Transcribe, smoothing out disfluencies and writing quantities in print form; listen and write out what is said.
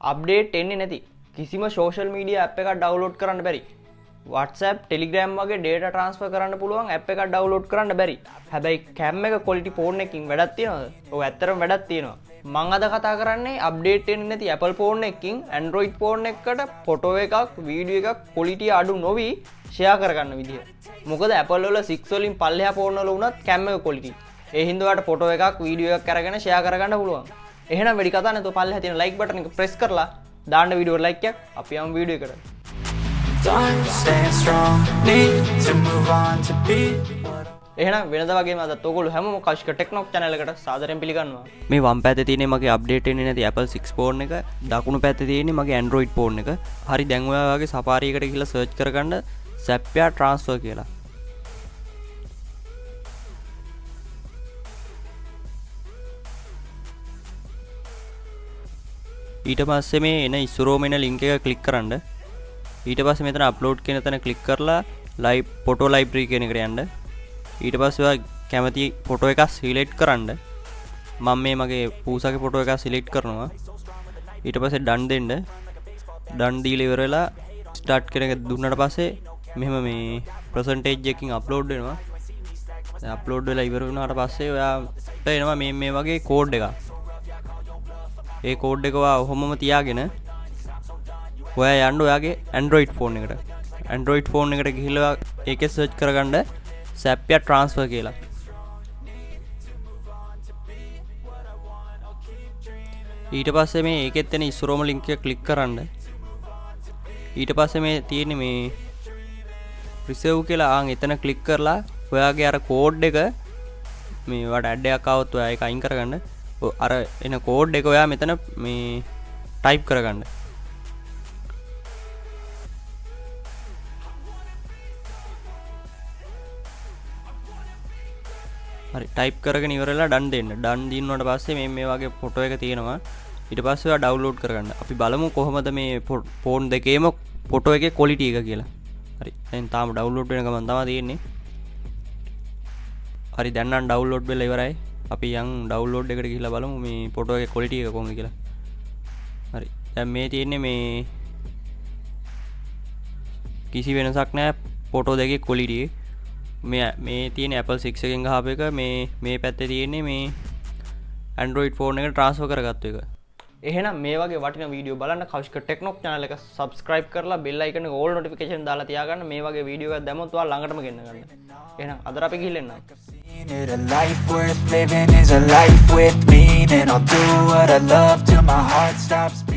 Update එන්නේ නැති කිසිම සෝෂල් මීඩියා ඇප් එකක් ඩවුන්ලෝඩ් කරන්න බැරි. WhatsApp, Telegram වගේ ඩේටා ට්‍රාන්ස්ෆර් කරන්න පුළුවන් ඇප් එකක් ඩවුන්ලෝඩ් කරන්න බැරි. හැබැයි කැම් එක ක්වොලිටි ෆෝන් එකකින් වැඩක් තියනවද? ඔව්, ඇත්තටම වැඩක් තියෙනවා. මං අද කතා කරන්නේ අප්ඩේට් එන්නේ නැති Apple phone එකකින් Android phone එකකට ෆොටෝ එකක්, වීඩියෝ එකක් ක්වොලිටි අඩු නොවි ෂෙයා කරගන්න විදිය. මොකද Apple වල 6 වලින් පල්ලෙහා ෆෝන් වල වුණත් කැම් එක ක්වොලිටි. ඒ හින්දා ඔයාලට ෆොටෝ එකක්, වීඩියෝ එකක් අරගෙන ෂෙයා කරගන්න පුළුවන්. එහෙනම් වැඩි කතා නැතුව පල්ලෙහා තියෙන ලයික් බටන් එක ප්‍රෙස් කරලා දාන්න වීඩියෝ ලයික් එකක්. අපි යමු වීඩියෝ එකට. I'm staying strong, need to move on to be what එහෙනම් වෙනද වගේම අදත් ඔයගොල්ලෝ හැමෝම කෞශික ටෙක්නොක් channel එකට සාදරයෙන් පිළිගන්නවා. මේ වම් පැත්තේ තියෙන්නේ මගේ අප්ඩේට් වෙන්නේ නැති Apple 6 phone එක, දකුණු පැත්තේ තියෙන්නේ මගේ Android phone එක. හරි, දැන් ඔයා වගේ Safari එකට ගිහලා සර්ච් කරගන්න Zapya transfer කියලා. ඊට පස්සේ මේ එන ඉස්සරෝම එන ලින්ක් එක ක්ලික් කරන්න. ඊට පස්සේ මෙතන අප්ලෝඩ් කියන තැන ක්ලික් කරලා ලයිව් ෆොටෝ ලයිබ්‍රරි කියන එකට යන්න. ඊට පස්සේ ඔයා කැමති ෆොටෝ එකක් සිලෙක්ට් කරන්න. මම මේ මගේ පූසාගේ ෆොටෝ එකක් සිලෙක්ට් කරනවා. ඊට පස්සේ ඩන් දෙන්න. ඩන් දීලා ඉවර වෙලා ස්ටාර්ට් කියන එක දුන්නාට පස්සේ මෙහෙම මේ පර්සන්ටේජ් එකකින් අප්ලෝඩ් වෙනවා. දැන් අප්ලෝඩ් වෙලා ඉවර වුණාට පස්සේ ඔයාට එනවා මේ මේ වගේ කෝඩ් එකක්. ඒ කෝඩ් එක ඔයා ඔහොමම තියාගෙන ඔයා යන්න ඔයාගේ Android phone එකට. Android phone එකට ගිහිල්ලා ඒකේ සර්ච් කරගන්න Zapya transfer කියලා. ඊට පස්සේ මේ ඒකෙත් එන ඉස්සරෝම ලින්ක් එක ක්ලික් කරන්න. ඊට පස්සේ මේ තියෙන්නේ මේ රිසර්ව් කියලා, ආන් එතන ක්ලික් කරලා ඔයාගේ අර කෝඩ් එක, මේ ඔයාට ඇඩ් එකක් ආවොත් ඔයා ඒක අයින් කරගන්න. ඔව්, අර එන කෝඩ් එක ඔයා මෙතන මේ ටයිප් කරගන්න. හරි, ටයිප් කරගෙන ඉවර වෙලා ඩන් දෙන්න. ඩන් දිනුවාට පස්සේ මේ මේ වගේ ෆොටෝ එක තියෙනවා. ඊට පස්සේ ඔයා ඩවුන්ලෝඩ් කරගන්න. අපි බලමු කොහොමද මේ ෆෝන් දෙකේම ෆොටෝ එකේ ක්වොලිටි එක කියලා. හරි, දැන් තාම ඩවුන්ලෝඩ් වෙන ගමන් තමයි තියෙන්නේ. හරි, දැන් නම් ඩවුන්ලෝඩ් වෙලා ඉවරයි. අපි යන් ඩවුන්ලෝඩ් එකට ගිහිල්ලා බලමු මේ ෆොටෝ එකේ ක්වොලිටි එක කොහොමද කියලා. හරි, දැන් මේ තියෙන්නේ මේ කිසි වෙනසක් නෑ ෆොටෝ දෙකේ ක්වොලිටි. මේ මේ තියෙන Apple 6 එකෙන් ගහපු එක, මේ මේ පැත්තේ තියෙන්නේ මේ Android phone එකට ට්‍රාන්ස්ෆර් කරගත්තු එක. එහෙනම් මේ වගේ වටින වීඩියෝ බලන්න කෞශික ටෙක්නොක් channel එක subscribe කරලා bell icon එක all notification දාලා තියාගන්න. මේ වගේ වීඩියෝ එකක් දැම්මොත් ඔයාලා ළඟටම ගෙන්න ගන්න. එහෙනම් අද අපි ගිහින් එන්නම්. It a life worth living is a life with meaning. I'll do what I love till my heart stops beating.